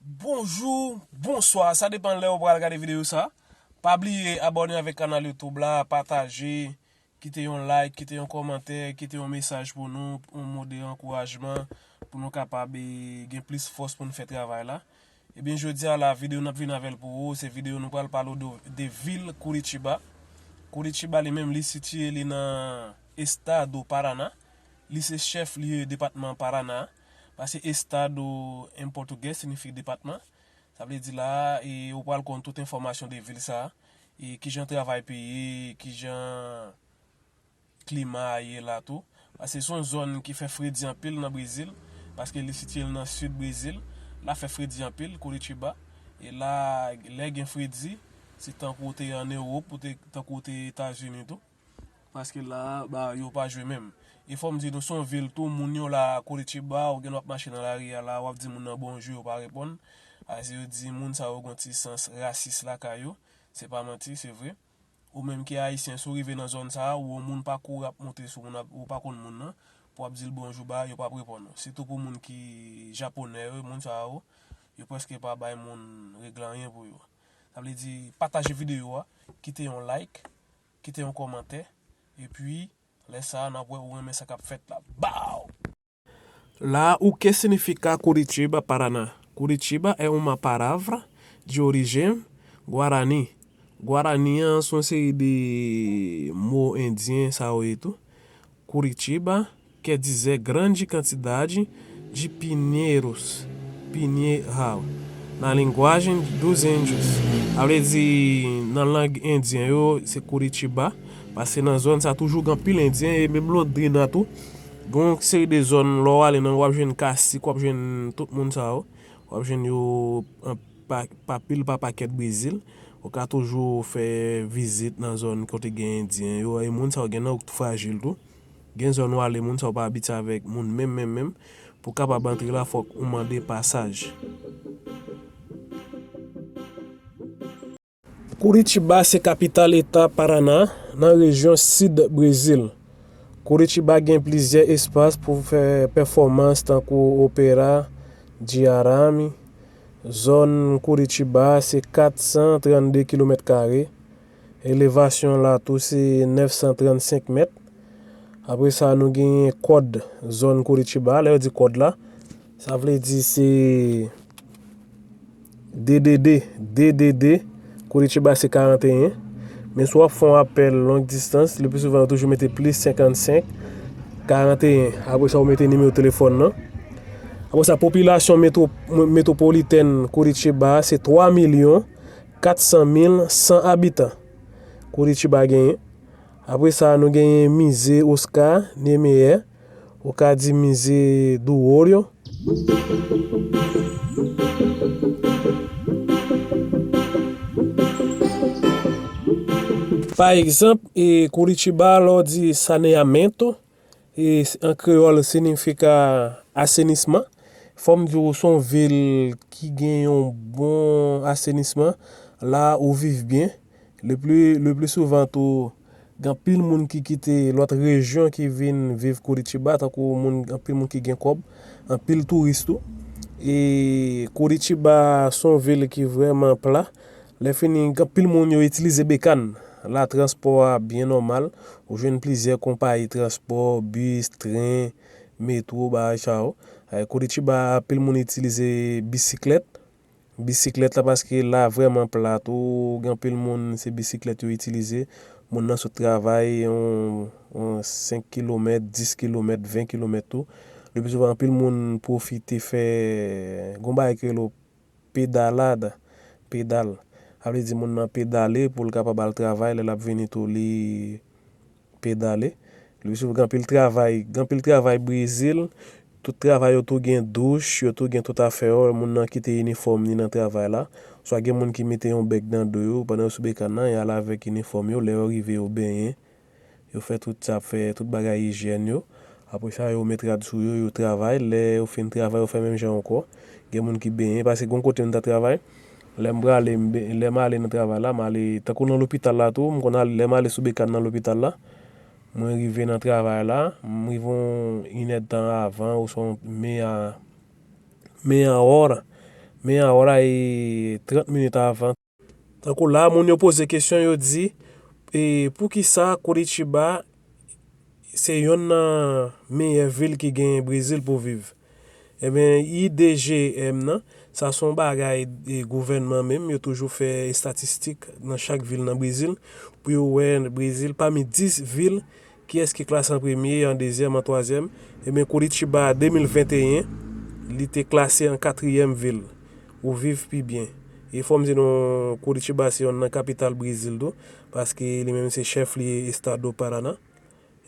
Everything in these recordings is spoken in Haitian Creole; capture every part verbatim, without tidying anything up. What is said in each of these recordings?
Bonjou, bonswa, sa depann lè ou pral gade videyo sa. Pa bliye abòne avèk kanal YouTube la, pataje, kite yon like, kite yon kòmantè, kite yon mesaj pou nou, yon mo de ankourajman, pou nou kapab, eh, gen plis fòs pou nou fè travay la. Ebyen, jodi a la, videyo n ap vin avè l pou ou, se videyo nou pral pale w de, de vil Curitiba. Curitiba li menm, li sitiye li nan estado Paraná. Li se chèf lye depatman Paraná. Paske estado en pòtugè siyifi depatman. Sa vle di la, e, ou pral konn tout enfòmasyon de vil sa, e, kijan travay peye, kijan klima a ye la tou. Paske se yon zòn ki fè fredi anpil nan Brezil, paske li sitiye l nan sid Brezil. La fè fredi anpil, Curitiba. E la, lè gen fredi, se tankou w te ann Ewòp, ou te, tankou w te Etazini tou. Paske la, ba, yo pa jwe menm. E fò m di nou, se yon vil tou, moun yo la, Curitiba, ou gen w ap mache nan lari a la, w ap di moun nan bonjou, yo pa reponn. Paske yo di moun sa yo gen yon ti sans rasis lakay yo. Se pa manti, se vre. Ou menm ki ayisyen, si w rive nan zòn sa a, ou wè yon moun pa kouri ap monte sou moun, ou pa konn moun nan, pou w ap di l bonjou ba, yo p ap reponn ou. Sitou pou moun ki japonè yo, moun sa yo, yo prèske pa bay moun regle anyen pou yo. Sa vle di, pataje videyo a, kite yon like, kite yon kòmantè, epi lè sa a, n ap wè ou renmen sa k ap fèt la. Baw! La, o que significa Curitiba, Paraná? Curitiba é uma palavra de origem guarani. Guarani an se yon seri de mo endyen, sa yo ye tou. Curitiba quer dizer grande quantidade de pinheiros, pinheirão, na linguagem dos índios. Sa vle di, nan lang endyen yo, se Curitiba. Paske nan zòn sa toujou gen anpil endyen, e menm Londrina tou. Gen yon seri de zòn, lè w ale nan, w ap jwenn kasik, w ap jwenn tout moun sa yo. W ap jwenn yo an pa, pa pil, pa pakèt Brezil. Ou ka toujou fè vizit nan zòn kote gen endyen yo. E moun sa yo gen nan yo frajil tou. Gen zòn w ale, moun sa yo pa abitye avèk moun menm, menm, menm. Pou w kapab antre la, fòk ou mande pasaj. Curitiba se kapital eta Paraná, nan rejyon sid Brezil. Curitiba gen plizyè espas pou fè pèfòmans tankou opera de arame. Zòn Curitiba se kat san trannde kilomèt kare. Elevasyon la tou se nèf san trannsenk mèt. Apre sa, nou genyen kòd zòn Curitiba. Lè yo di kòd la, sa vle di se D D D, D D D, Curitiba se karanteyen. Men si w ap fè yon apèl long distans, le pli souvan yo toujou mete plis senkannsenk, karanteyen. Apre sa, ou mete nimewo telefòn nan. Apre sa, popilasyon metwo-, metwopolitèn Curitiba se twa milyon kat san mil san abitan. Curitiba genyen. Apre sa, nou genyen mize Oscar Niemeyer. Ou ka di mize Duório. Pa egzanp, e Curitiba, lè w di saneamento, e an kreyòl, signifika asenisman. Fò m di w, se yon vil ki gen yon bon asenisman. La, ou viv byen. Le pli, le pli souvan tou, gen anpil moun ki kite lòt rejyon ki vin viv Curitiba, tankou moun, anpil moun ki gen kòb, anpil touris tou. E Curitiba se yon vil ki vrèman pla. Lè fini, gen anpil moun yo itilize bekàn. La, transpò a byen nòmal. Ou jwenn plizyè konpayi transpò, bis, tren, metwo, bagay sa yo. E Curitiba, anpil moun itilize bisiklèt. Bisiklèt la, paske la vrèman pla tou, gen anpil moun se bisiklèt yo itilize. Moun nan sot travay yon, yon senk kilomèt, dis kilomèt, ven kilomèt tou. Le pli souvan, anpil moun pwofite fè, gen yon bagay ki rele pedalada, pedal. Sa vle di moun nan pedale pou l kapab al travay, lè l ap vini tou, li pedale. Li sou gen anpil travay, gen anpil travay Brezil. Tout travay yo tou gen douch, yo tou gen tout afè yo. Moun nan kite inifòm li nan travay la. Swa gen moun ki mete yon bèg nan do yo pandan yo sou bekàn nan, y al avèk inifòm yo. Lè yo rive, yo benyen. Yo fè tout sa, fè tout bagay ijyèn yo. Apre sa, yo met rad sou yo, yo travay. Lè yo fin travay, yo fè menm jan ankò. Gen moun ki benyen, paske gon kote m ta travay. Lè m prale, m be-, lè m ale nan travay la, m ale, tankou nan lopital la tou, m konn ale, lè m ale sou bekàn nan lopital la, mwen rive nan travay la, m rive yon inèdtan avan, oswa yon meya, meya ora, men a wòl la e trant minit avan. Tankou la, moun yo poze kesyon, yo di, e poukisa Curitiba se yonn nan meyè vil ki gen Brezil pou viv? Ebyen, I D G M nan, sa se yon bagay e, gouvènman menm, yo toujou fè estatistik nan chak vil nan Brezil, pou yo wè Brezil, pami dis vil, kiyès ki klase an premye, an dezyèm, an twazyèm. Ebyen, Curitiba, de mil venteyen, li te klase an katriyèm vil pou viv pi byen. E fò m di nou, Curitiba se yonn nan kapital Brezil tou, paske li menm se chèf li Estado Paraná.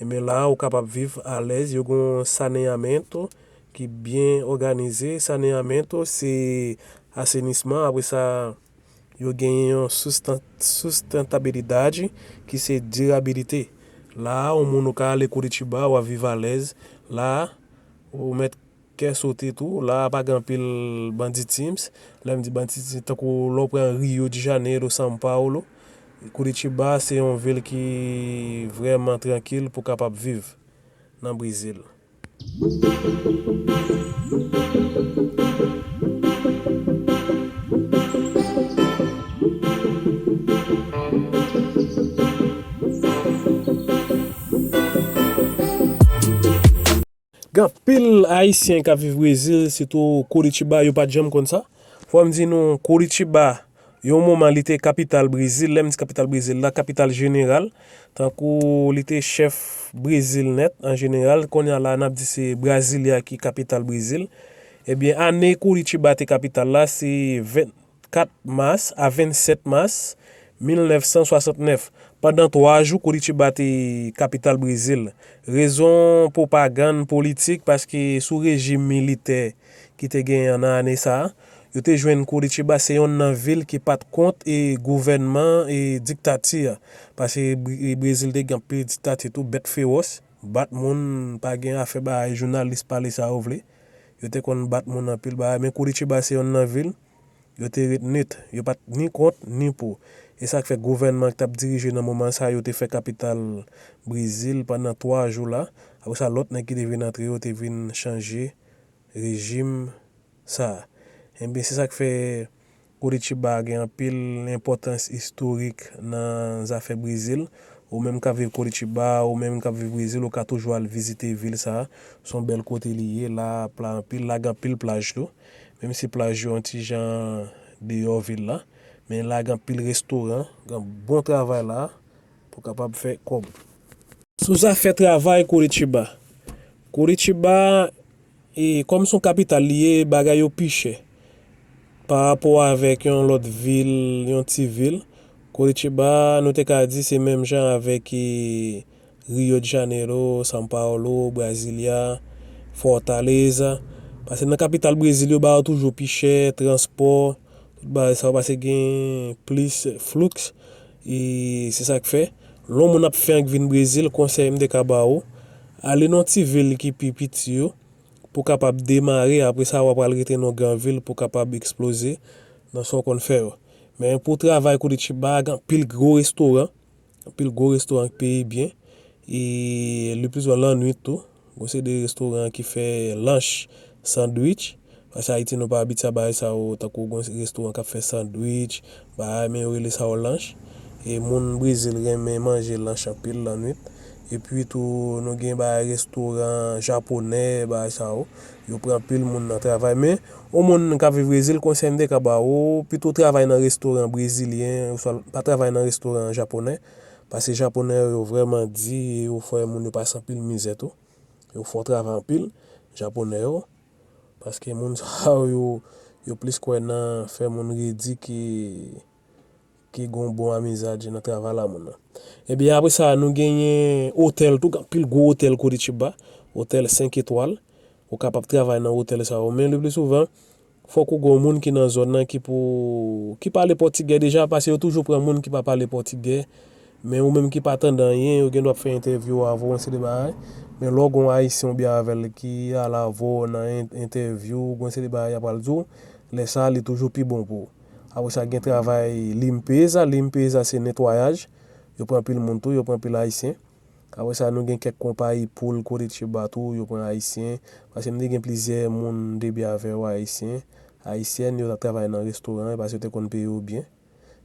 Ebyen, la a, ou kapab viv alèz. Yo gen yon saneamento ki byen òganize. Saneamento se asenisman. Apre sa, yo genyen yon sustan-, sustentabilidade ki se dirabilite. La a, yon moun ou ka ale Curitiba, w ap viv alèz. La a, ou mèt kè sote tou. La a pa gen anpil banditism. Lè m di banditism, tankou lè w pran Rio de Janeiro, São Paulo, Curitiba se yon vil ki vrèman trankil pou kapab viv nan Brezil. Gen anpil Ayisyen k ap viv Brezil, sitou Curitiba, yo pa t janm konn sa. Fò m di nou, Curitiba, yon moman, li te kapital Brezil. Lè m di kapital Brezil la, kapital jeneral. Tankou li te chèf Brezil nèt, an jeneral. Kounye a la, n ap di se Brasilia ki kapital Brezil. Ebyen, ane Curitiba te kapital la, se ven-, kat mas a vennsèt mas mil nèf san swasantnèf. Pandan twa jou, Curitiba te kapital Brezil. Rezon pwopagann politik, paske sou rejim militè ki te genyen nan ane sa a, yo te jwenn Curitiba se yonn nan vil ki pa t kont e gouvènman e diktati a. Paske Bre-, Brezil te gen anpil diktati tou, bèt fewòs, bat moun, pa gen afè bagay, jounalis pale sa yo vle. Yo te konn bat moun anpil bagay, men Curitiba se yonn nan vil yo te ret net, yo pa t ni kont ni pou. E sa k fè gouvènman ki t ap dirije nan moman sa a, yo te fè kapital Brezil pandan twa jou la. Apre sa, lòt nèg ki te vin antre yo te vin chanje rejim sa a. Ebyen, se sa k fè Curitiba gen anpil enpòtans istorik nan zafè Brezil. Ou menm k ap viv Curitiba, ou menm k ap viv Brezil, ou ka toujou al vizite vil sa a. Se yon bèl kote li ye, la pla anpil, la gen anpil plaj tou. Menm si plaj yo yon ti jan deyò vil la, men la gen anpil restoran, gen bon travay la pou kapab fè kòb. Sou zafè travay Curitiba. Curitiba, e, kòm se yon kapital li ye, bagay yo pi chè pa rapò avèk yon lòt vil, yon ti vil. Curitiba, nou te ka di se menm jan avèk, e, Rio de Janeiro, São Paulo, Brasilia, Fortaleza. Paske nan kapital Brezil yo, bagay yo toujou pi chè, transpò, tout bagay sa yo, paske gen plis fluks. E se sa k fè, lè yon moun ap fè ank vin Brezil, konsèy m te ka ba ou, ale nan ti vil ki pi piti yo, pou kapab demare, apre sa, w ap al rete nan gran vil pou kapab eksploze nan sa w konn fè yo. Men pou travay Curitiba, gen anpil gwo restoran, anpil gwo restoran k peye byen. E le pli souvan lannwit tou, gon seri de restoran ki fè lanch, sandwich. Paske Ayiti nou pa abitye a bagay sa yo, tankou gon restoran k ap fè sandwich, bagay, men yo rele sa yo lanch. E moun Brezil renmen manje lanch anpil lannwit. Epi tou, nou gen bagay restoran japonè, bagay sa yo. Yo pran anpil moun nan travay. Men, yon moun k ap viv Brezil, konsèy m te ka ba ou, pito travay nan restoran brezilyen, oswa pa travay nan restoran japonè. Paske japonè yo, yo vrèman di, e yo fè moun yo pase anpil mizè tou. Yo fè w travay anpil, japonè yo. Paske moun sa yo, yo, yo plis kwè nan fè moun redi ke, ke gon bon amizaj nan travay la moun nan. Ebyen, apre sa, nou genyen otèl tou, gen anpil gwo otèl Curitiba, otèl senk etwal. Ou kapab travay nan otèl sa yo. Men le pli souvan, fòk ou gon moun ki nan zòn nan ki pou, ki pale pòtigè deja, paske yo toujou pran moun ki pa pale pòtigè. Men ou menm ki pa tande anyen, yo gen dwa ap fè entèvyou avè w, yon seri de bagay. Men lè w gon Ayisyen oubyen avè l ki al avè w nan en-, entèvyou, gon seri de bagay y ap pral di w, lè sa a, li toujou pi bon pou ou. Apre sa, gen travay limpeza. Limpeza, se netwayaj. Yo pran anpil moun tou, yo pran anpil Ayisyen. Apre sa, nou gen kèk konpayi poul Curitiba tou, yo pran Ayisyen. Paske m te gen plizyè moun m te byen avè yo Ayisyen. ayisyèn, yo t ap travay nan restoran, paske yo te konn peye yo byen.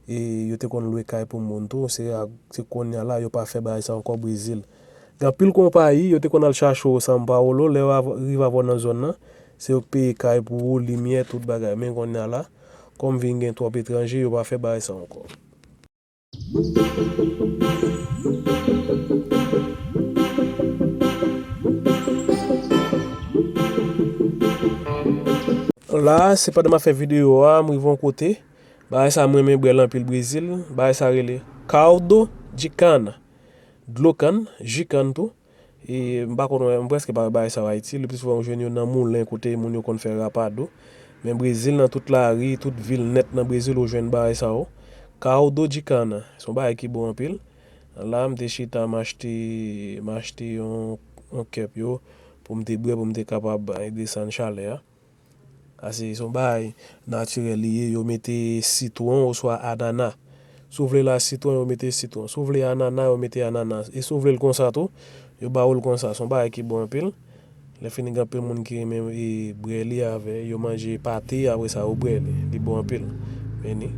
E yo te konn lwe kay pou moun tou, se, se kounye a la, yo pa fè bagay sa ankò Brezil. Gen anpil konpayi, yo te konn al chache w São Paulo, lè yo av-, rive avè w nan zòn nan, se yo k peye kay pou ou, limyè, tout bagay. Men kounye a la, kòm vin gen twòp etranje, yo pa fè bagay sa ankò. La, se pandan m ap fè videyo a, m rive yon kote. Bagay sa, m renmen bwè l anpil Brezil. Bagay sa rele caldo de cana. Dlo kann, ji kann tou. E m pa konn wè, m prèske pa wè bagay sa yo Ayiti. Le pli souvan, ou jwenn yo nan moulen kote moun yo konn fè rapado. Men Brezil, nan tout lari, tout vil nèt nan Brezil, ou jwenn bagay sa yo. Caldo de cana. Se yon bagay ki bon anpil. La, m te chita, m achte, m achte yon, yon kèp yo pou m te bwè, pou m te kapab, eh, desann chalè a. Paske se yon bagay natirèl li ye, yo mete sitwon oswa anana. Si w vle la sitwon, yo mete sitwon. Si w vle anana, yo mete anana. E si w vle l konsa tou, yo ba ou l konsa. Se yon bagay ki bon anpil. Lè fini, gen anpil moun ki renmen, e, bwè li avè, yo manje pate, apre sa, yo bwè li. Li bon anpil. Vini.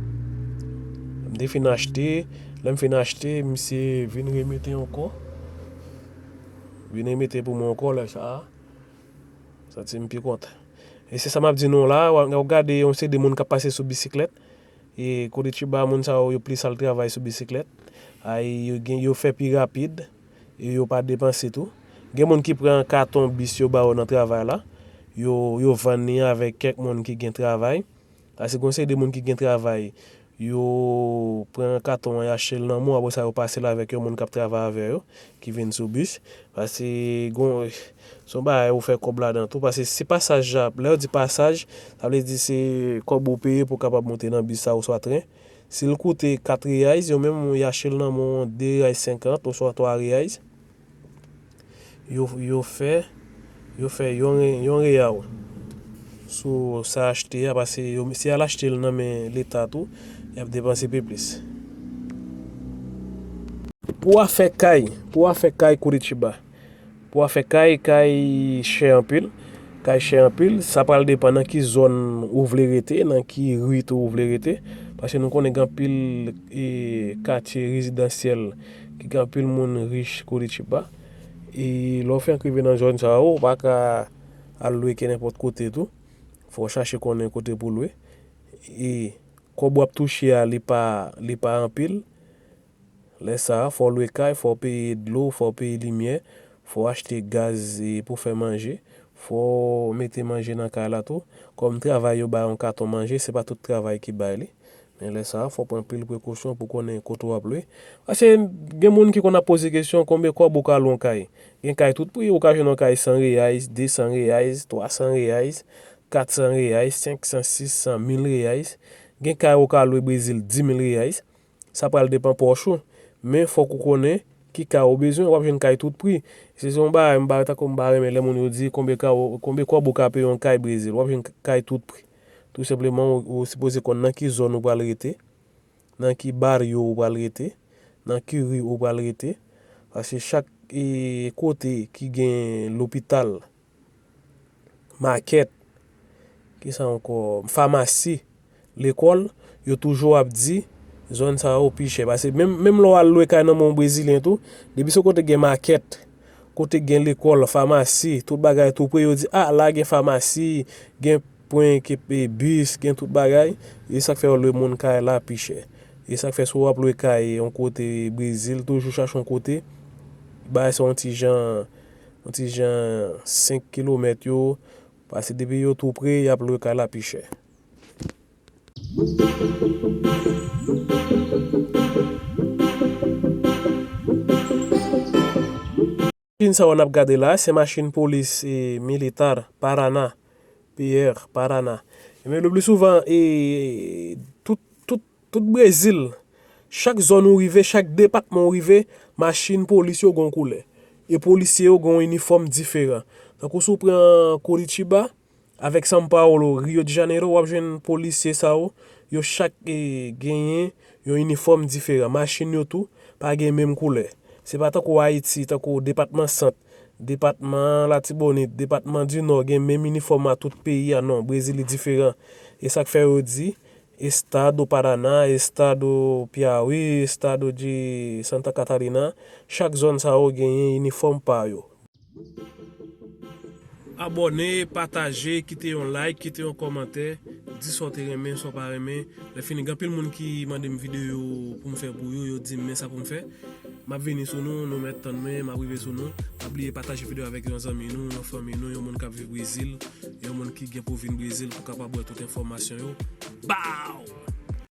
M te fin achte, lè m fin achte, misye vin remete ankò. Vin remete pou mwen ankò, lè sa a. Santi m pi kontan. E se sa m ap di nou la, w ap, w ap gade yon seri de moun k ap pase sou bisiklèt. E Curitiba, moun sa yo, yo plis al travay sou bisiklèt. Ay, yo gen, yo fè pi rapid. E yo pa depanse tou. Gen moun ki pran katon bis yo ba yo nan travay la. Yo, yo vann li avèk kèk moun ki gen travay. Paske gon seri de moun ki gen travay, yo pran katon an, y achte l nan men w, apre sa yo pase l avèk yon moun k ap travay avè yo, ki vin sou bis. Paske gon, se yon bagay ou fè kòb ladan tou, paske se pasaj la, lè yo di pasaj, sa vle di se kòb ou peye pou w kapab monte nan bis sa oswa tren. Si l koute kat reais, yo menm y achte l nan men w de reais senkant oswa twa reais. Yo, yo fè, yo fè yon re-, yon real sou sa achte a, paske yo, si y al achte l nan men leta tou, y ap depanse pi plis. Pou afè kay, pou afè kay Curitiba. Pou afè kay, kay chè anpil. Kay chè anpil, sa pral depann nan ki zòn ou vle rete, nan ki ri tou ou vle rete. Paske nou konnen gen anpil, e, katye rezidansyèl ki gen anpil moun rich Curitiba. E lè w fenk rive nan zòn sa yo, ou pa ka al lwe ke nenpòt kote tou. Fò w chache konnen kote pou lwe. E kòb w ap touche a, li pa, li pa anpil. Lè sa a, fò w lwe kay, fò w peye dlo, fò w peye limyè, fò w achte gaz, e, pou fè manje, fò w mete manje nan kay la tou. Kòm travay yo bay yon katon manje, se pa tout travay ki bay li. Men lè sa a, fò w pran anpil prekosyon pou konnen kote w ap lwe. Paske gen moun ki konn ap poze kesyon, konbyen kòb ou ka lwe yon kay? Gen kay tout pri, ou ka jwenn yon kay san reais, de san reais, twa san reais, kat san reais, senk san, sis san, mil reais. Gen kay ou ka lwe Brezil, di mil reais. Sa pral depann pòch ou. Men fòk ou konnen ki kay ou bezwen, w ap jwenn kay tout pri. Se, se yon bagay, m pa, tankou m pa renmen lè moun yo di konbyen kay ou, konbyen kòb ou ka peye yon kay Brezil. W ap jwenn kay tout pri. Tou senpleman, ou, ou sipoze konn nan ki zòn ou pral rete, nan ki barrio ou pral rete, nan ki ri ou pral rete. Paske chak, e, kote ki gen lopital, makèt, kisa ankò, famasi, lekòl, yo toujou ap di zòn sa yo pi chè. Paske menm, menm lè w al lwe kay nan men yon brezilyen tou, depi se kote gen makèt, kote gen lekòl, famasi, tout bagay tou pre, yo di, a, la gen famasi, gen pwen ke, e, bis, gen tout bagay. E sa k fè yo lwe moun kay la pi chè. E sa k fè si w ap lwe kay yon kote Brezil, toujou chache yon kote, bagay sa yon ti jan, yon ti jan senk kilomèt yo, paske depi yo tou pre, y ap lwe kay la pi chè. Machin sa yo n ap gade la, se machin polis, e, militar, Paraná, P R, Paraná. E men le pli souvan, e, tout, tout, tout Brezil, chak zòn ou rive, chak depatman ou rive, machin polis yo gon koulè. E polisye yo gon inifòm diferan. Tankou si w pran Curitiba, avèk São Paulo, Rio de Janeiro, w ap jwenn polisye sa yo, yo chak, e, genyen yon inifòm diferan. Machin yo tou pa gen menm koulè. Se pa tankou Ayiti, tankou depatman Sant, depatman Latibonit, depatman di Nò gen menm inifòm a tout peyi a, non. Brezil li diferan. E sa k fè yo di, estado Paraná, estado Piauí, estado de Santa Catarina, chak zòn sa yo genyen inifòm pa yo. Abòne, pataje, kite yon like, kite yon kòmantè, di sa w te renmen, sa w pa renmen. Lè fini, gen anpil moun ki mande m videyo pou m fè pou yo, yo di m men sa pou m fè. M ap vini sou nou, nou mèt tann mwen, m ap rive sou nou. Pa bliye pataje videyo avèk yon zanmi nou, yon fanmi nou, yon moun k ap viv Brezil, yon moun ki gen pou vin Brezil pou kapab wè tout enfòmasyon yo. Baw!